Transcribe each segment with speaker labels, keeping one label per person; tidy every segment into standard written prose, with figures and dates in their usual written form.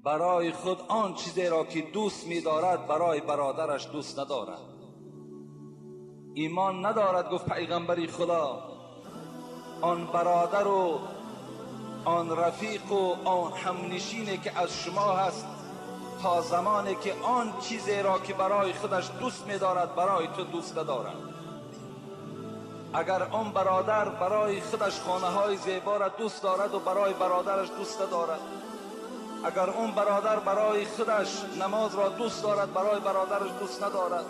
Speaker 1: Барои худ он чизеро ки дӯст медорад, барои бародараш дӯст надорад, имон надорад. Гуфт пайғамбари Худо: он бародару он рафиқу он ҳамнишине ки аз шумо ҳаст, то замоне ки он чизеро ки барои худаш дӯст медорад, барои ту дӯст надорад. Агар он бародар барои худаш хонаҳои зеборо дӯст дорад ва барои бародараш дӯст надорад, агар он бародар барои худаш намозро дӯст дорад, барои бародараш дӯст надорад,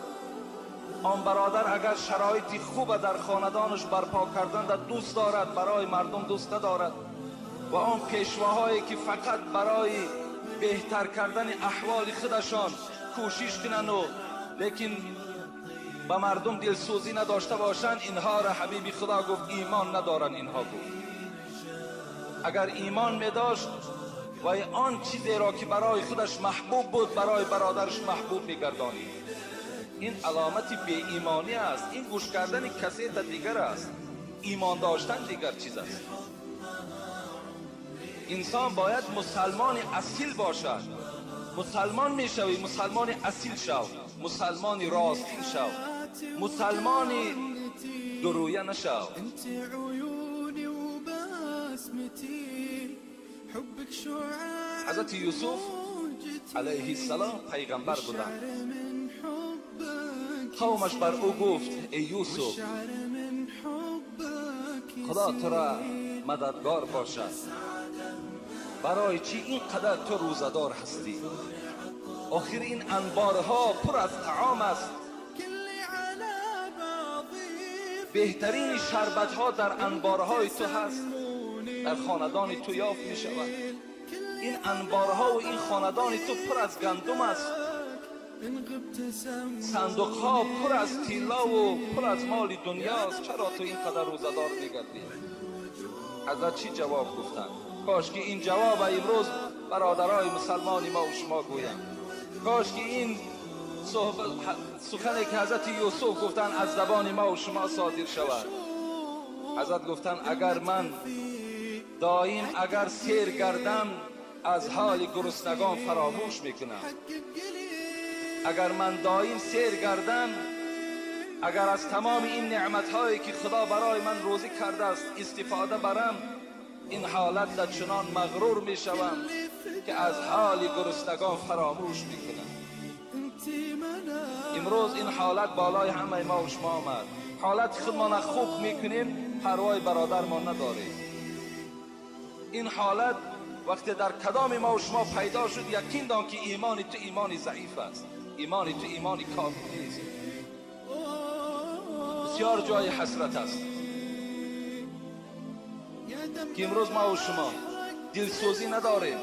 Speaker 1: он бародар агар шароити хуба дар хонадонаш барпо карданда дӯст дорад, барои мардум дӯст надорад, ва он пешвоҳое ки фақат барои беҳтар кардани аҳволи худашон кӯшиш кунанду лекин ба мардум дилсӯзӣ надошта бошанд, инҳоро ҳабиби Худо гуфт: имон надоранд инҳо. Гуфт: агар имон медошт, вай он чизеро ки барои худаш маҳбуб буд, барои бародараш маҳбуб мегардонид. Ин аломати беимонӣ аст. Ин гӯш кардани касета дигар аст, имон доштан дигар чиз аст. Инсон бояд мусалмони асил бошад. Мусалмон мешавӣ, мусалмони асил шав, мусалмони ростин шав, мусалмони дурӯя нашав.
Speaker 2: انت عيوني وبسمتي، حبك شعاع
Speaker 1: ҳазрати Юсуф
Speaker 2: موجتي.
Speaker 1: алайҳиссалом пайғамбар буданд.
Speaker 2: والشعر من حبك
Speaker 1: қавмаш бар ӯ гуфт: эй Юсуф،
Speaker 2: والشعر من حبك
Speaker 1: Худо тура
Speaker 2: يسيل.
Speaker 1: мададгор бошад. Барои чӣ ин қадар ту рӯзадор ҳастӣ? Охир ин анборҳо пур аз таом аст.
Speaker 2: كلي على بعضي.
Speaker 1: Беҳтарини шарбатҳо дар анборҳои ту ҳаст، дар хонадони ту ёфт мешавад. Ин анборҳову ин хонадони ту пур аз гандум аст.
Speaker 2: إن غبت سم
Speaker 1: сандуқҳо пур аз тиллову пур аз моли дунёст. Чаро ту ин қадар рӯзадор мегардӣ? Ҳазрат чӣ ҷавоб гуфтанд? Кош ки ин ҷавоба имрӯз бародарои мусалмони мо шумо гӯянд. Кош ки ин сухане ки ҳазрати Юсуф гуфтанд, аз забони мо шумо содир шавад. Ҳазрат гуфтанд: агар ман доим агар сер гардам, аз ҳоли гуруснагон фаромӯш мекунам. Агар ман доим сер гардам, агар аз тамоми ин неъматҳое ки Худо барои ман рӯзӣ кардааст, истифода барам, ин ҳолат дар чунон мағрур мешавам ки аз ҳоли гуруснагон фаромӯш мекунам. Имрӯз ин ҳолат болои ҳамаи мо шумо омад. Ҳолати худмона хуб мекунем, парвои бародармон надорем. Ин ҳолат вақте дар кадоми мо шумо пайдо шуд, яқин дон ки имони ту имони заиф аст, имони ту имони кофӣ нест. Бисёр ҷои ҳасрат аст ки имрӯз мо шумо дилсӯзӣ надорем.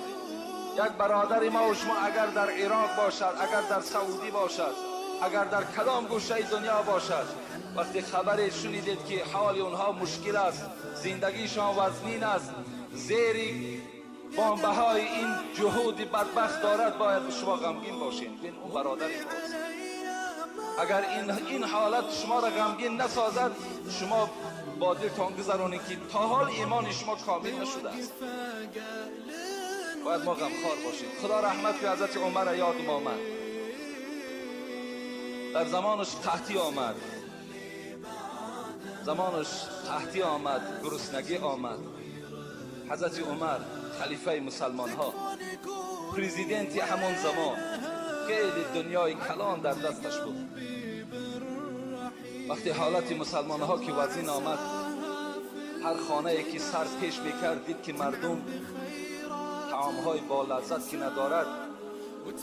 Speaker 1: Як бародари мо шумо агар дар Ироқ бошад, агар дар Саудӣ бошад, агар дар кадом гӯшаи дунё бошад, вақте хабаре шунидед ки ҳоли онҳо мушкил аст, зиндагишон вазнин аст, зери бомбаҳои ин ҷуҳуди бадбахт дорад, бояд шумо ғамгин бошед. Бин, он бародари мост. Агар ин ҳолат шуморо ғамгин насозад, шумо бо дилтон гузаронед ки то ҳол имони шумо комил нашудааст. Бояд мо ғамхор бошем. Худо раҳмат кунад ҳазрати Умара. Ёдум омад, дар замонаш қаҳтӣ омад, замонаш қаҳтӣ омад, гуруснагӣ омад. Ҳазрати Умар, халифаи мусалмонҳо, президенти ҳамон замон, хеле дунёи калон дар дасташ буд, вақте ҳолати мусалмонҳо ки вазин омад, ҳар хонае ки сар пеш мекард, дид ки мардум таомҳои болаззат ки надорад.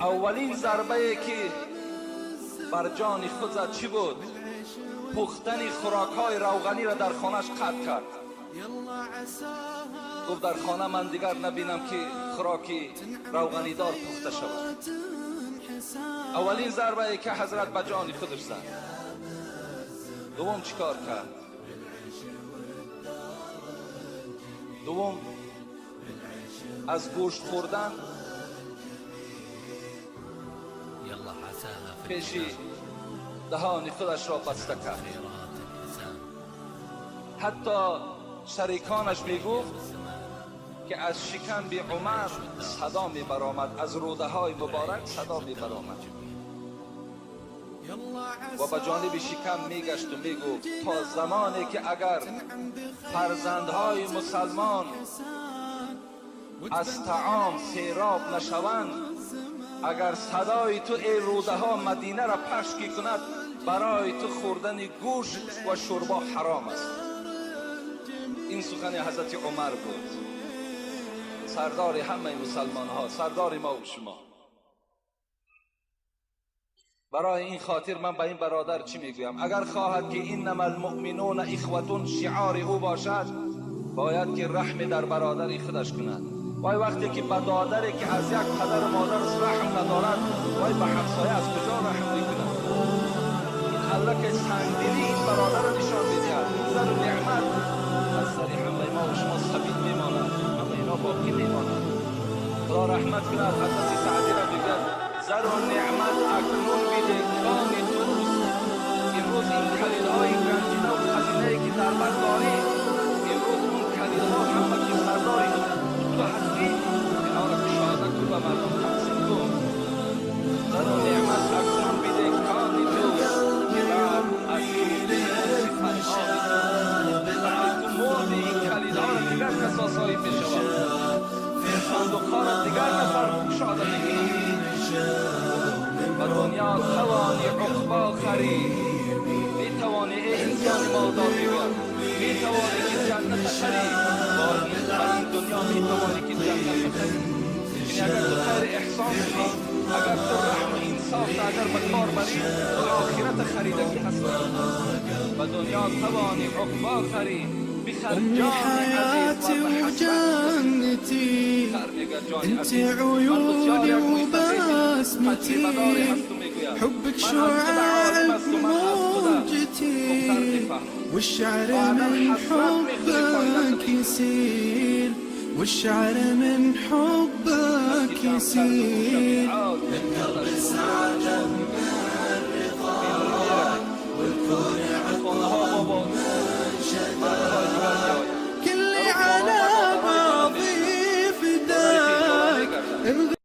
Speaker 1: Аввалин зарбае ки бар ҷони худ зад чӣ буд? Пухтани хӯрокҳои равғаниро дар хонааш қатъ кард. Гуфт: дар хона ман дигар набинам ки хӯроки равғанидор пухта шавад. Аввалин зарбае ки ҳазрат ба ҷони худаш зад. Дуввум чӣ кор кард? Дуввум, аз гӯшт хӯрдан
Speaker 3: يلا عساها في
Speaker 1: пеши
Speaker 3: الجنان
Speaker 1: даҳони худашро баста кард.
Speaker 3: خيرات الإنسان
Speaker 1: Ҳатто шариконаш мегуфт
Speaker 3: الزمان.
Speaker 1: که از شکم به عمر صدا می برآمد، از روده های مبارک صدا می برآمد و به جانب شکم میگشت و میگفت تا زمانی که اگر فرزندهای مسلمان از طعام سیراب نشوند، اگر صدای تو ای روده ها مدینه را پخش کند، برای تو خوردن گوشت و شوربا حرام است. این سخن حضرت عمر بود، سردار همه مسلمان ها، سردار ما و شما. برای این خاطر من به این برادر چی میگویم؟ اگر خواهد که انما المؤمنون اخوة شعار او باشد، باید که رحم در برادر خودش کند. وای وقتی که به دادری که از یک پدر و مادر رحم ندارد، وای به همسایه از کجا رحم میکند؟ این الله که سنگدلی این برادر را نشان میدهد. زر و نعمت از سر همه ما و شما سبیل میماند، همه اینا باقی میماند. خدا رحمت کند حضرت سعدی را، میگوید زر و نعمت اکنون بیده کان توست. امروز این کلیدهای گنجینه و خزینه که در بر داری، امروز اون کلیدها همه که سرداری تو هستی، اینها را کشاده کن و مردم تقسیم کن. زر و نعمت اکنون بیده کان توست که بعد از تو صفتها. وقتی تو مردی، این کلیدها را دیگر کسا صاحب می شود، این صندوقها را دیگر نفر گشاده میکند. و دنیا توانی عقبا خری، میتوانی ای انسان مالدار، میگوید میتوانی که جنت خری. با این دنیا میتوانی که جنت خری. یعنی اگر تو خیر احسان کنی، اگر تو رحم و انصاف اگر به کار بری، تو آخرت خریدگی هستی. و دنیا توانی عقبا خری، بخر
Speaker 2: أمي
Speaker 1: جان عزیز
Speaker 2: حياتي
Speaker 1: و به حسرت
Speaker 2: وجنتي،
Speaker 1: خر میگه جان
Speaker 2: انت
Speaker 1: عزیز، من
Speaker 2: عيوني
Speaker 1: بسیار یک مستفید
Speaker 2: وبسمتي،
Speaker 1: تجربه هستم. میگوید
Speaker 2: حبك
Speaker 1: من از خود
Speaker 2: شعاع
Speaker 1: عالم هستم، من از خود
Speaker 2: موجتي،
Speaker 1: مختار میفهمم.
Speaker 2: والشعر
Speaker 1: بعدا
Speaker 2: من
Speaker 1: حسرت میخوری، فایده
Speaker 2: حبك يسيل، والشعر من حبك يسيل.
Speaker 1: القلب سعد. والكون